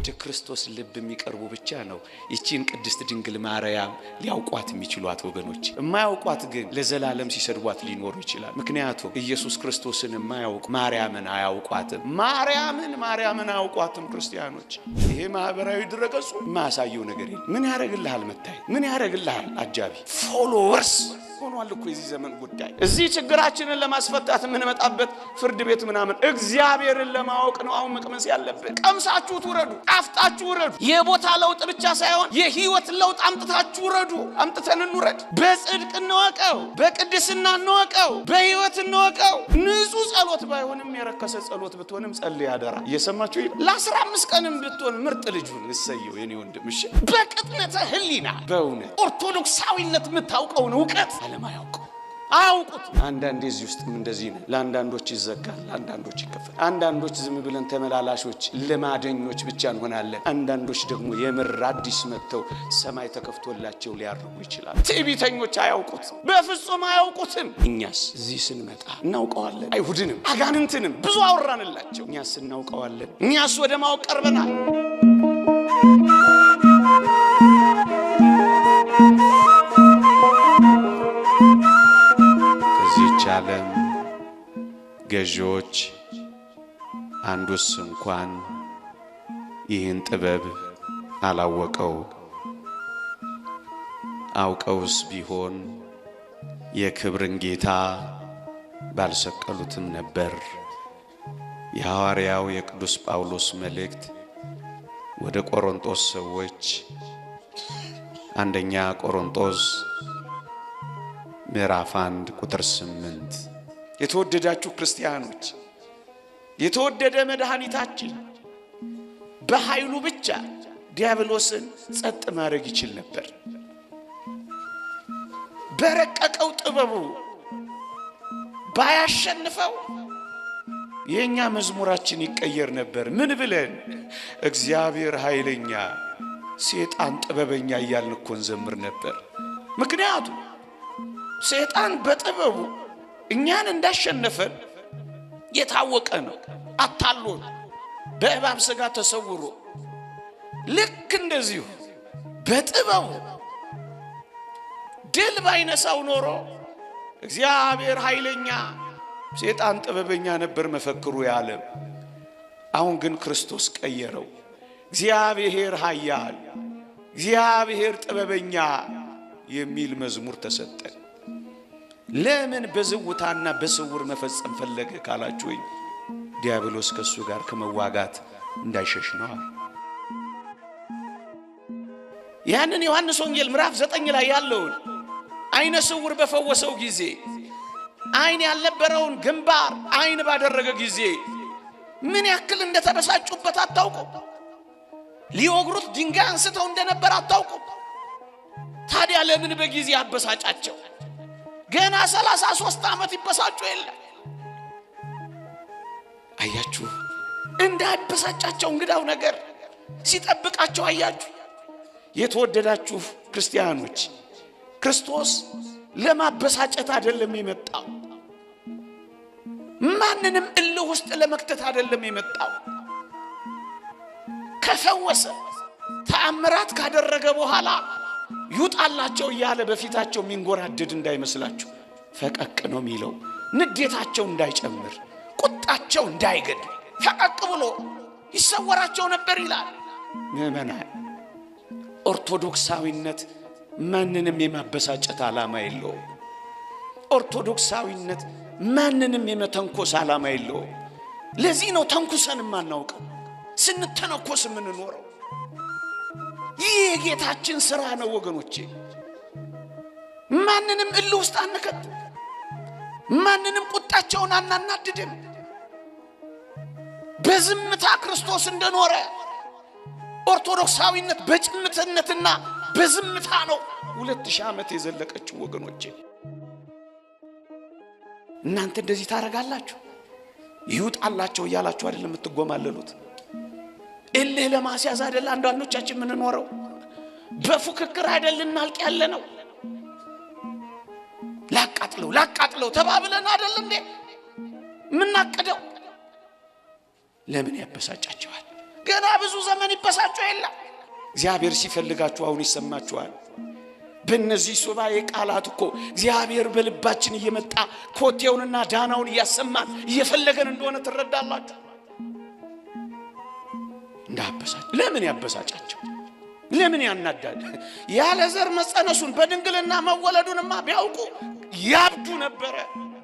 ወደ ክርስቶስ ልብ የሚቀርቡ ብቻ ነው ይቺን ቅድስት ድንግል ማርያም ሊያውቋት የሚችሏት ወገኖች። የማያውቋት ግን ለዘላለም ሲሰድቧት ሊኖሩ ይችላል። ምክንያቱም ኢየሱስ ክርስቶስን የማያውቁ ማርያምን አያውቋትም። ማርያምን አያውቋትም ክርስቲያኖች። ይሄ ማህበራዊ ድረገጹ የማያሳየው ነገር የለም። ምን ያደርግልሃል መታየት? ምን ያደርግልሃል አጃቢ? Followers ሆኗል እኮ የዚህ ዘመን ጉዳይ። እዚህ ችግራችንን ለማስፈታት የምንመጣበት ፍርድ ቤት ምናምን እግዚአብሔርን ለማወቅ ነው። አሁን መቅመስ ያለብን ቀምሳችሁ ውረዱ፣ ጣፍጣችሁ ውረዱ። የቦታ ለውጥ ብቻ ሳይሆን የህይወት ለውጥ አምጥታችሁ ውረዱ። አምጥተን እንውረድ። በጽድቅ እንወቀው፣ በቅድስና እንወቀው፣ በህይወት እንወቀው። ንጹህ ጸሎት ባይሆንም የረከሰ ጸሎት ብትሆንም ጸልይ አደራ። እየሰማችሁ ለ15 ቀንም ብትሆን ምርጥ ልጁን እሰየው የኔ ወንድም። እሺ፣ በቅጥነተ ህሊና በእውነት ኦርቶዶክሳዊነት የምታውቀውን እውቀት ዓለም አያውቀው አያውቁት። አንዳንዴ እዚህ ውስጥም እንደዚህ ነው። ለአንዳንዶች ይዘጋል፣ ለአንዳንዶች ይከፈታል። አንዳንዶች ዝም ብለን ተመላላሾች ልማደኞች ብቻ እንሆናለን። አንዳንዶች ደግሞ የምር አዲስ መጥተው ሰማይ ተከፍቶላቸው ሊያርጉ ይችላል። ትዕቢተኞች አያውቁት፣ በፍጹም አያውቁትም። እኛስ እዚህ ስንመጣ እናውቀዋለን። አይሁድንም አጋንንትንም ብዙ አወራንላቸው። እኛስ እናውቀዋለን። እኛስ ወደ ማወቅ ቀርበናል። ከዚህች ዓለም ገዢዎች አንዱስ እንኳን ይህን ጥበብ አላወቀው። አውቀውስ ቢሆን የክብርን ጌታ ባልሰቀሉትም ነበር። የሐዋርያው የቅዱስ ጳውሎስ መልእክት ወደ ቆሮንቶስ ሰዎች አንደኛ ቆሮንቶስ ምዕራፍ 1 ቁጥር 8። የተወደዳችሁ ክርስቲያኖች፣ የተወደደ መድኃኒታችን በኃይሉ ብቻ ዲያብሎስን ጸጥ ማድረግ ይችል ነበር። በረቀቀው ጥበቡ ባያሸንፈው የእኛ መዝሙራችን ይቀየር ነበር። ምን ብለን? እግዚአብሔር ኃይለኛ፣ ሴጣን ጥበበኛ እያልን እኮ እንዘምር ነበር። ምክንያቱም ሰይጣን በጥበቡ እኛን እንዳሸነፈን የታወቀ ነው። አታሎን በእባብ ሥጋ ተሰውሮ ልክ እንደዚሁ በጥበቡ ድል ባይነሳው ኖሮ እግዚአብሔር ኃይለኛ ሰይጣን ጥበበኛ ነበር መፈክሩ የዓለም። አሁን ግን ክርስቶስ ቀየረው። እግዚአብሔር ኃያል፣ እግዚአብሔር ጥበበኛ የሚል መዝሙር ተሰጠን። ለምን በዝውታና በስውር መፈጸም ፈለገ ካላችሁኝ፣ ዲያብሎስ ከሱ ጋር ከመዋጋት እንዳይሸሽ ነው። ያንን ዮሐንስ ወንጌል ምዕራፍ 9 ላይ ያለውን አይነ ስውር በፈወሰው ጊዜ፣ አይን ያልነበረውን ግንባር አይን ባደረገ ጊዜ ምን ያክል እንደተበሳጩበት አታውቁም። ሊወግሩት ድንጋይ አንስተው እንደነበር አታውቁም። ታዲያ ለምን በጊዜ አበሳጫቸው? ገና 33 ዓመት ይበሳጩ የለ። አያችሁ፣ እንዳይበሳጫቸው እንግዳው ነገር ሲጠብቃቸው አያችሁ። የተወደዳችሁ ክርስቲያኖች፣ ክርስቶስ ለማበሳጨት አይደለም የመጣው። ማንንም እልህ ውስጥ ለመክተት አይደለም የመጣው። ከፈወሰ ተአምራት ካደረገ በኋላ ይውጣላቸው እያለ በፊታቸው የሚንጎራደድ እንዳይመስላችሁ፣ ፈቀቅ ነው የሚለው። ንዴታቸው እንዳይጨምር፣ ቁጣቸው እንዳይገድ ፈቀቅ ብሎ ይሰወራቸው ነበር ይላል። ምዕመናን፣ ኦርቶዶክሳዊነት ማንንም የማበሳጨት ዓላማ የለውም። ኦርቶዶክሳዊነት ማንንም የመተንኮስ ዓላማ የለውም። ለዚህ ነው ተንኩሰን የማናውቀው፣ ስንተነኮስ የምንኖረው። ይህ የጌታችን ሥራ ነው ወገኖቼ። ማንንም እልህ ውስጥ አንከትም። ማንንም ቁጣቸውን አናናድድም። በዝምታ ክርስቶስ እንደኖረ ኦርቶዶክሳዊነት በጭምትነትና በዝምታ ነው 2000 ዓመት የዘለቀችው ወገኖቼ። እናንተ እንደዚህ ታደርጋላችሁ፣ ይውጣላቸው እያላችሁ አይደለም የምትጎማለሉት። እልህ ለማስያዝ አይደል አንዳንዶቻችን የምንኖረው። በፉክክር አይደል እናልቅ ያለ ነው። ላቃጥለው ላቃጥለው ተባብለን አይደል እንዴ የምናቅደው? ለምን ያበሳጫቸዋል? ገና ብዙ ዘመን ይበሳጩ የለም። እግዚአብሔር ሲፈልጋችሁ አሁን ይሰማችኋል። በእነዚህ ሱባኤ ቃላት እኮ እግዚአብሔር በልባችን እየመጣ ኮቴውንና ዳናውን እያሰማን እየፈለገን እንደሆነ ትረዳላችሁ። እንዳበሳጭ ለምን ያበሳጫቸው? ለምን ያናዳል? ያለ ዘር መጸነሱን በድንግልና መወለዱንማ ቢያውቁ ያብዱ ነበረ።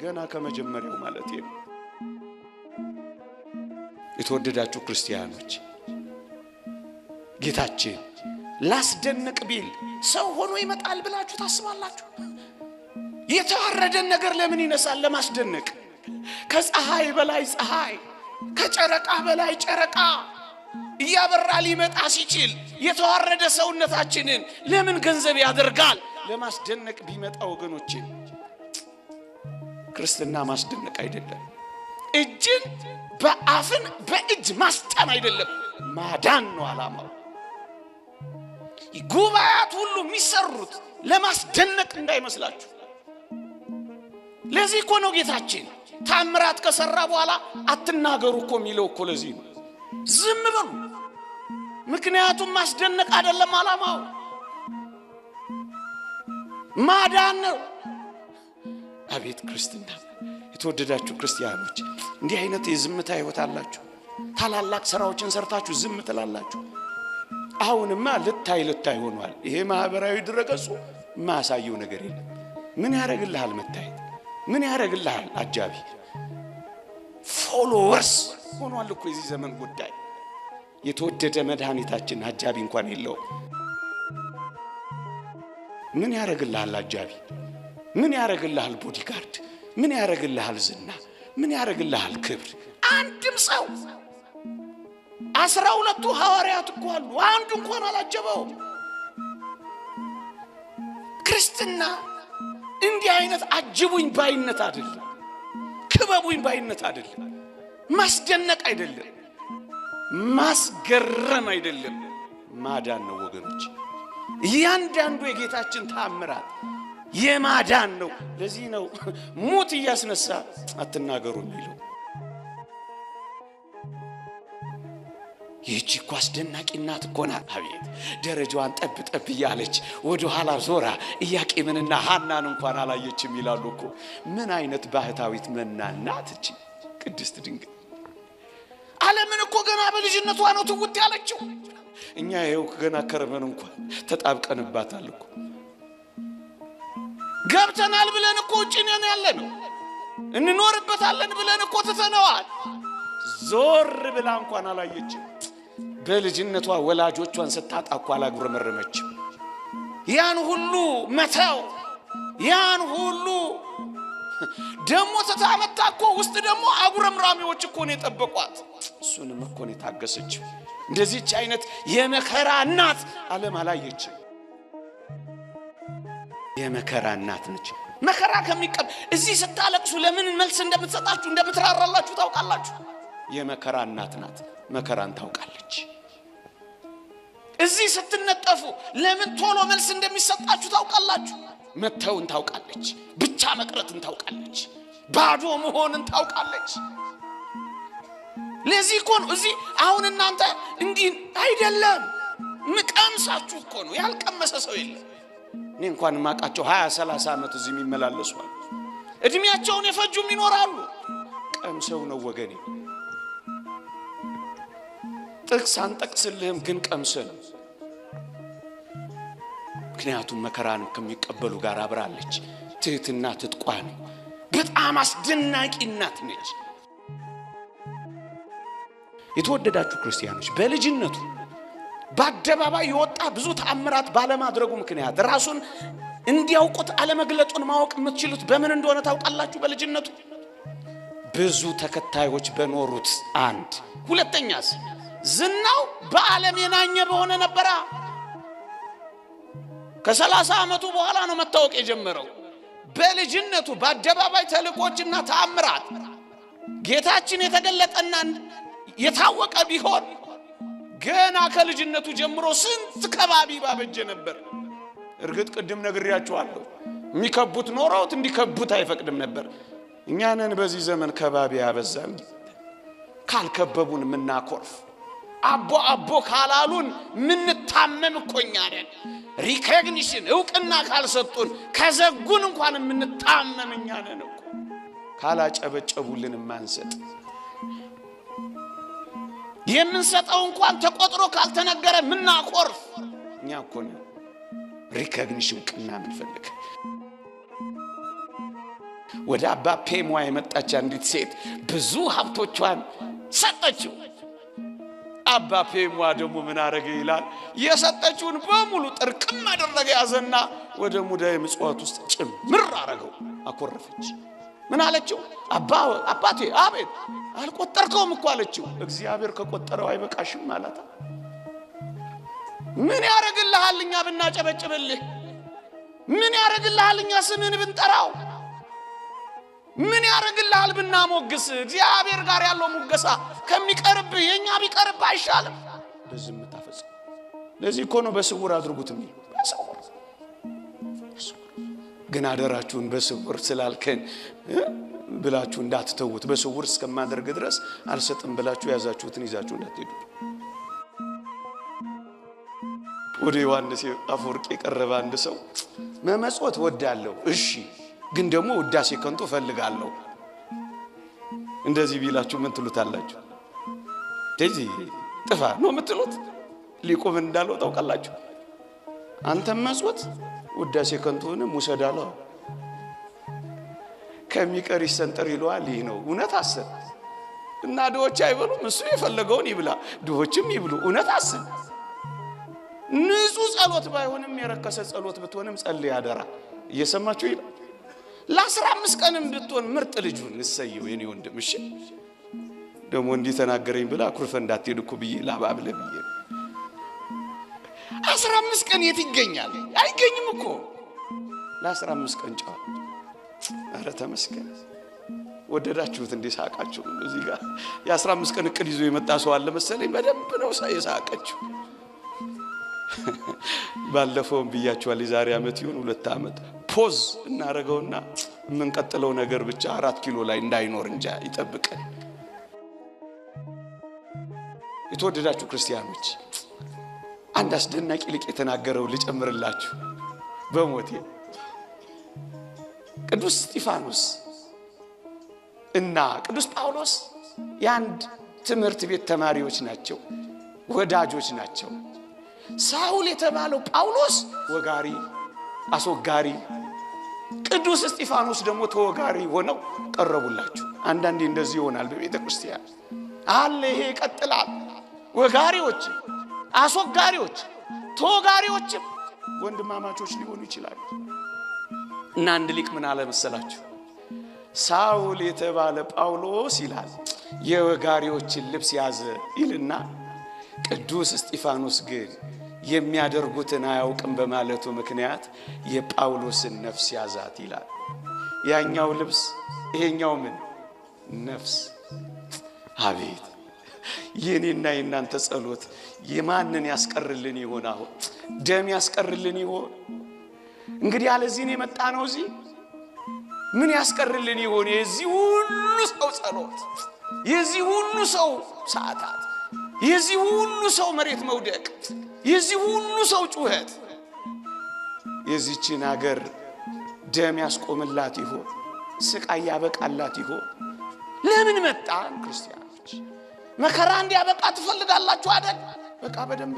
ገና ከመጀመሪያው ማለት ነው። የተወደዳችሁ ክርስቲያኖች ጌታችን ላስደንቅ ቢል ሰው ሆኖ ይመጣል ብላችሁ ታስባላችሁ? የተዋረደን ነገር ለምን ይነሳል? ለማስደነቅ። ከፀሐይ በላይ ፀሐይ፣ ከጨረቃ በላይ ጨረቃ እያበራ ሊመጣ ሲችል የተዋረደ ሰውነታችንን ለምን ገንዘብ ያደርጋል? ለማስደነቅ ቢመጣ ወገኖቼ፣ ክርስትና ማስደነቅ አይደለም። እጅን በአፍን በእጅ ማስጫን አይደለም፣ ማዳን ነው ዓላማው። ጉባኤያት ሁሉ የሚሰሩት ለማስደነቅ እንዳይመስላችሁ። ለዚህ እኮ ነው ጌታችን ታምራት ከሰራ በኋላ አትናገሩ እኮ የሚለው እኮ ለዚህ ነው። ዝም በሉ። ምክንያቱም ማስደነቅ አይደለም ዓላማው፣ ማዳን ነው። አቤት ክርስትና! የተወደዳችሁ ክርስቲያኖች እንዲህ አይነት የዝምታ ሕይወት አላችሁ። ታላላቅ ስራዎችን ሰርታችሁ ዝም ትላላችሁ። አሁንማ ልታይ ልታይ ሆኗል። ይሄ ማህበራዊ ድረገጹ የማያሳየው ነገር የለም። ምን ያደርግልሃል መታየት? ምን ያደርግልሃል አጃቢ? followers ሆኗል እኮ የዚህ ዘመን ጉዳይ። የተወደደ መድኃኒታችን አጃቢ እንኳን የለውም። ምን ያደርግልሃል አጃቢ? ምን ያደርግልሃል bodyguard? ምን ያደርግልሃል ዝና? ምን ያደርግልሃል ክብር? አንድም ሰው 12ቱ ሐዋርያት እኮ አሉ፣ አንዱ እንኳን አላጀበውም። ክርስትና እንዲህ አይነት አጅቡኝ ባይነት አይደለም፣ ክበቡኝ ባይነት አይደለም፣ ማስደነቅ አይደለም፣ ማስገረም አይደለም፣ ማዳን ነው ወገኖች። እያንዳንዱ የጌታችን ታምራት የማዳን ነው። ለዚህ ነው ሙት እያስነሳ አትናገሩ የሚለው። ይህቺ እኮ አስደናቂ እናት እኮ ናት። አቤት ደረጃዋን ጠብ ጠብ እያለች ወደ ኋላ ዞራ ኢያቄምንና ሐናን እንኳን አላየችም ይላሉ እኮ። ምን አይነት ባህታዊት መናን ናት እቺ ቅድስት ድንግል! ዓለምን እኮ ገና በልጅነቷ ነው ትውት ያለችው። እኛ ይኸው ገና ከርመን እንኳን ተጣብቀንባታል እኮ። ገብተናል ብለን እኮ ውጭ ነን ያለ ነው። እንኖርበታለን ብለን እኮ ትተነዋል። ዞር ብላ እንኳን አላየችም። በልጅነቷ ወላጆቿን ስታጣ እኮ አላጉረመረመችም። ያን ሁሉ መተው፣ ያን ሁሉ ደግሞ ትታመታ እኮ ውስጥ ደግሞ አጉረምራሚዎች እኮ ነው የጠበቋት። እሱንም እኮ ነው የታገሰችው። እንደዚህች አይነት የመከራ እናት ዓለም አላየችም። የመከራ እናት ነች። መከራ ከሚቀብ እዚህ ስታለቅሱ ለምን መልስ እንደምትሰጣችሁ እንደምትራራላችሁ ታውቃላችሁ። የመከራ እናት ናት። መከራን ታውቃለች። እዚህ ስትነጠፉ ለምን ቶሎ መልስ እንደሚሰጣችሁ ታውቃላችሁ። መተውን ታውቃለች። ብቻ መቅረትን ታውቃለች። ባዶ መሆንን ታውቃለች። ለዚህ እኮ ነው እዚህ አሁን እናንተ እንዲህ አይደለም ምቀምሳችሁ እኮ ነው። ያልቀመሰ ሰው የለም። እኔ እንኳን የማውቃቸው 20 30 ዓመት እዚህ የሚመላለሱ አሉ። እድሜያቸውን የፈጁም ይኖራሉ። ቀምሰው ነው ወገኔ። ጥቅስ አንጠቅስልህም፣ ግን ቀምሰ ነው። ምክንያቱም መከራን ከሚቀበሉ ጋር አብራለች። ትህትና ትጥቋ ነው። በጣም አስደናቂ እናት ነች። የተወደዳችሁ ክርስቲያኖች በልጅነቱ በአደባባይ የወጣ ብዙ ተአምራት ባለማድረጉ ምክንያት ራሱን እንዲያውቁት አለመግለጡን ማወቅ የምትችሉት በምን እንደሆነ ታውቃላችሁ? በልጅነቱ ብዙ ተከታዮች በኖሩት አንድ፣ ሁለተኛስ ዝናው በዓለም የናኘ በሆነ ነበራ። ከ30 ዓመቱ በኋላ ነው መታወቅ የጀመረው። በልጅነቱ በአደባባይ ተልእኮችና ተአምራት ጌታችን የተገለጠና የታወቀ ቢሆን ገና ከልጅነቱ ጀምሮ ስንት ከባቢ ባበጀ ነበር። እርግጥ ቅድም ነግሬያችኋለሁ፣ የሚከቡት ኖረውት እንዲከቡት አይፈቅድም ነበር። እኛንን በዚህ ዘመን ከባቢ ያበዛን፣ ካልከበቡን የምናኮርፍ፣ አቦ አቦ ካላሉን ምንታመም እኮ እኛ ነን። Recognition እውቅና ካልሰጡን ከዘጉን እንኳን የምንታመም እኛ ነን እኮ። ካላጨበጨቡልን ማንሰጥ የምንሰጠው እንኳን ተቆጥሮ ካልተነገረ ምናኮርፍ እኛ እኮ ነን። Recognition እውቅና ምንፈልግ። ወደ አባ ፔሟ የመጣች አንዲት ሴት ብዙ ሀብቶቿን ሰጠችው። አባ ፔሟ ደግሞ ምን አረገ ይላል? የሰጠችውን በሙሉ ጥርቅም አደረገ፣ ያዘና ወደ ሙዳየ ምጽዋት ውስጥ ጭምር አረገው። አኮረፈች። ምን አለችው? አባቴ አቤት፣ አልቆጠርከውም እኮ አለችው። እግዚአብሔር ከቆጠረው አይበቃሽም አላታ። ምን ያረግልሃል እኛ ብናጨበጭብልህ? ምን ያረግልሃል እኛ ስምህን ብንጠራው? ምን ያረግልሃል ብናሞግስ? እግዚአብሔር ጋር ያለው ሙገሳ ከሚቀርብህ የኛ ቢቀርብህ አይሻልም? በዝምታ ፈጽም። ለዚህ እኮ ነው በስውር አድርጉት የሚለው። በስውር ግን አደራችሁን በስውር ስላልከን ብላችሁ እንዳትተውት። በስውር እስከማደርግ ድረስ አልሰጥም ብላችሁ የያዛችሁትን ይዛችሁ እንዳትሄዱ። ወደ ዮሐንስ አፈወርቅ የቀረበ አንድ ሰው መመጽወት ወዳለሁ፣ እሺ ግን ደግሞ ውዳሴ ከንቱ እፈልጋለሁ፣ እንደዚህ ቢላችሁ ምን ትሉታላችሁ? እዚህ ጥፋ ነው የምትሉት? ሊቁ ምን እንዳለው ታውቃላችሁ? አንተም መጽወት ውዳሴ ከንቱንም ውሰድ አለው። ከሚቀር ይሰንጠር ይለዋል። ይህ ነው እውነት አሰብ እና ድሆች አይበሉም፣ እሱ የፈለገውን ይብላ፣ ድሆችም ይብሉ። እውነት አሰብ። ንጹህ ጸሎት ባይሆንም የረከሰ ጸሎት ብትሆንም ጸልይ አደራ። እየሰማችሁ ይላል። ለ15 ቀንም ብትሆን ምርጥ ልጁን እሰየው የኔ ወንድም። እሺ ደግሞ እንዲህ ተናገረኝ ብላ አኩርፈ እንዳትሄድ እኮ ብዬ ላባብለ ብዬ 15 ቀን የት ይገኛል? አይገኝም እኮ ለ15 ቀን ጨዋ። ኧረ ተመስገን። ወደዳችሁት እንዴ? ሳቃችሁ። እዚህ ጋር የ15 ቀን እቅድ ይዞ የመጣ ሰው አለ መሰለኝ። በደንብ ነው የሳቀችው። ባለፈውም ብያችኋል። የዛሬ ዓመት ይሁን 2 ዓመት pause እናደርገውና የምንቀጥለው ነገር ብቻ 4 ኪሎ ላይ እንዳይኖር እንጃ ይጠብቀን። የተወደዳችሁ ክርስቲያኖች አንድ አስደናቂ ሊቅ የተናገረው ልጨምርላችሁ በሞቴ። ቅዱስ እስጢፋኖስ እና ቅዱስ ጳውሎስ የአንድ ትምህርት ቤት ተማሪዎች ናቸው፣ ወዳጆች ናቸው። ሳውል የተባለው ጳውሎስ ወጋሪ አስወጋሪ፣ ቅዱስ እስጢፋኖስ ደግሞ ተወጋሪ ሆነው ቀረቡላችሁ። አንዳንዴ እንደዚህ ይሆናል በቤተ ክርስቲያን አለ። ይሄ ይቀጥላል። ወጋሪዎች፣ አስወጋሪዎች፣ ተወጋሪዎችም ወንድማማቾች ሊሆኑ ይችላሉ። እና አንድ ሊቅ ምን አለ መሰላችሁ? ሳውል የተባለ ጳውሎስ ይላል የወጋሪዎችን ልብስ ያዘ ይልና ቅዱስ እስጢፋኖስ ግን የሚያደርጉትን አያውቅም በማለቱ ምክንያት የጳውሎስን ነፍስ ያዛት ይላል። ያኛው ልብስ ይሄኛው ምን ነፍስ። አቤት የኔና የናንተ ጸሎት የማንን ያስቀርልን ይሆን? አሁን ደም ያስቀርልን ይሆን? እንግዲህ ያለዚህ ነው የመጣ ነው። እዚህ ምን ያስቀርልን ይሆን? የዚህ ሁሉ ሰው ጸሎት፣ የዚህ ሁሉ ሰው ሰዓታት፣ የዚህ ሁሉ ሰው መሬት መውደቅ፣ የዚህ ሁሉ ሰው ጩኸት የዚህችን ሀገር ደም ያስቆምላት ይሆን? ስቃይ ያበቃላት ይሆን? ለምን መጣን ክርስቲያኖች? መከራ እንዲያበቃ ትፈልጋላችሁ አይደል? በቃ በደንብ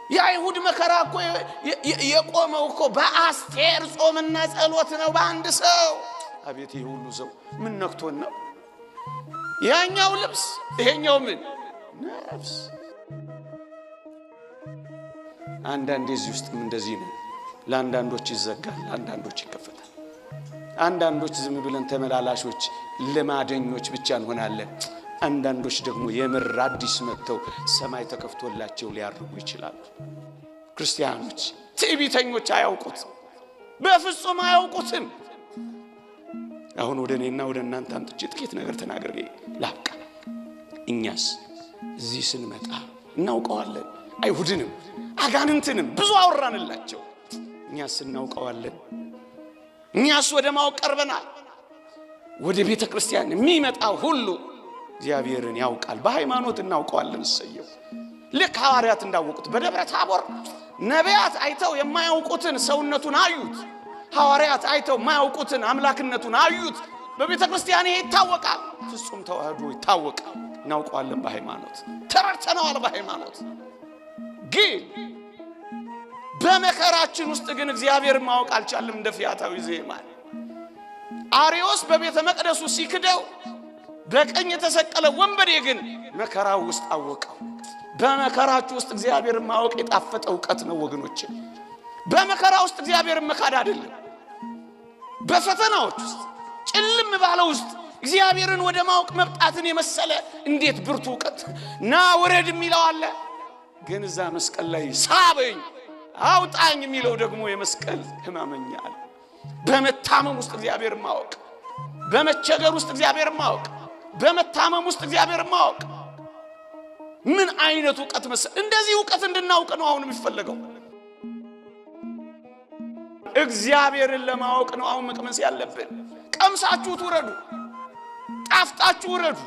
የአይሁድ መከራ እኮ የቆመው እኮ በአስቴር ጾምና ጸሎት ነው፣ በአንድ ሰው። አቤት ይሄ ሁሉ ሰው ምን ነክቶን ነው? ያኛው ልብስ ይሄኛው ምን ነፍስ። አንዳንዴ እዚህ ውስጥም እንደዚህ ነው። ለአንዳንዶች ይዘጋል፣ ለአንዳንዶች ይከፈታል። አንዳንዶች ዝም ብለን ተመላላሾች ልማደኞች ብቻ እንሆናለን። አንዳንዶች ደግሞ የምር አዲስ መጥተው ሰማይ ተከፍቶላቸው ሊያርጉ ይችላሉ። ክርስቲያኖች ትዕቢተኞች አያውቁት፣ በፍጹም አያውቁትም። አሁን ወደ እኔና ወደ እናንተ አምጥቼ ጥቂት ነገር ተናግሬ ላብቃ። እኛስ እዚህ ስንመጣ እናውቀዋለን። አይሁድንም አጋንንትንም ብዙ አወራንላቸው። እኛስ እናውቀዋለን። እኛስ ወደ ማወቅ ቀርበናል። ወደ ቤተ ክርስቲያን የሚመጣ ሁሉ እግዚአብሔርን ያውቃል። በሃይማኖት እናውቀዋለን። እሰየው። ልክ ሐዋርያት እንዳወቁት በደብረ ታቦር ነቢያት አይተው የማያውቁትን ሰውነቱን አዩት። ሐዋርያት አይተው የማያውቁትን አምላክነቱን አዩት። በቤተ ክርስቲያን ይሄ ይታወቃል። ፍጹም ተዋህዶ ይታወቃል። እናውቀዋለን በሃይማኖት ተረድተነዋል። በሃይማኖት ግን በመከራችን ውስጥ ግን እግዚአብሔርን ማወቅ አልቻልም። እንደ ፊያታዊ ዘየማን አርዮስ በቤተ መቅደሱ ሲክደው በቀኝ የተሰቀለ ወንበዴ ግን መከራው ውስጥ አወቀው። በመከራችሁ ውስጥ እግዚአብሔርን ማወቅ የጣፈጠ እውቀት ነው ወገኖቼ። በመከራ ውስጥ እግዚአብሔርን መካድ አይደለም። በፈተናዎች ውስጥ ጭልም ባለ ውስጥ እግዚአብሔርን ወደ ማወቅ መብጣትን የመሰለ እንዴት ብርቱ እውቀት! ና ውረድ የሚለው አለ። ግን እዛ መስቀል ላይ ሳበኝ አውጣኝ የሚለው ደግሞ የመስቀል ሕማመኛ አለ። በመታመም ውስጥ እግዚአብሔርን ማወቅ፣ በመቸገር ውስጥ እግዚአብሔርን ማወቅ፣ በመታመም ውስጥ እግዚአብሔርን ማወቅ ምን አይነት እውቀት መሰለ! እንደዚህ እውቀት እንድናውቅ ነው አሁን የሚፈለገው። እግዚአብሔርን ለማወቅ ነው አሁን መቅመስ ያለብን። ቀምሳችሁት ውረዱ፣ ጣፍጣችሁ ውረዱ።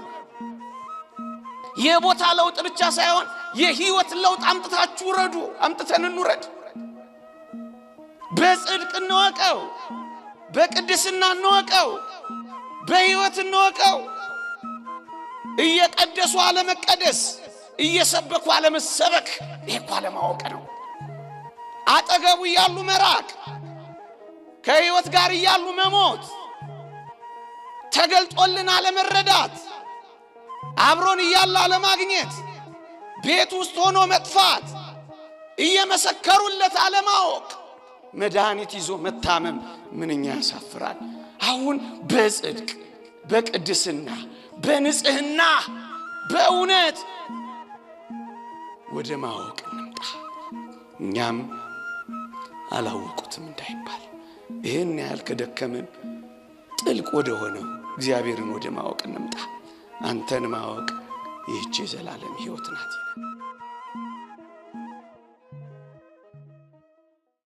የቦታ ለውጥ ብቻ ሳይሆን የህይወት ለውጥ አምጥታችሁ ውረዱ። አምጥተን እንውረድ። በጽድቅ እንወቀው፣ በቅድስና እንወቀው፣ በህይወት እንወቀው። እየቀደሱ አለመቀደስ፣ እየሰበኩ አለመሰበክ፣ ይሄ እኮ አለማወቅ ነው። አጠገቡ እያሉ መራቅ፣ ከህይወት ጋር እያሉ መሞት፣ ተገልጦልን አለመረዳት፣ አብሮን እያለ አለማግኘት፣ ቤት ውስጥ ሆኖ መጥፋት፣ እየመሰከሩለት አለማወቅ፣ መድኃኒት ይዞ መታመም ምንኛ ያሳፍራል። አሁን በጽድቅ በቅድስና በንጽህና በእውነት ወደ ማወቅ እንምጣ። እኛም አላወቁትም እንዳይባል ይህን ያህል ከደከምን ጥልቅ ወደ ሆነው እግዚአብሔርን ወደ ማወቅ እንምጣ። አንተን ማወቅ ይህች የዘላለም ሕይወት ናት ይላል።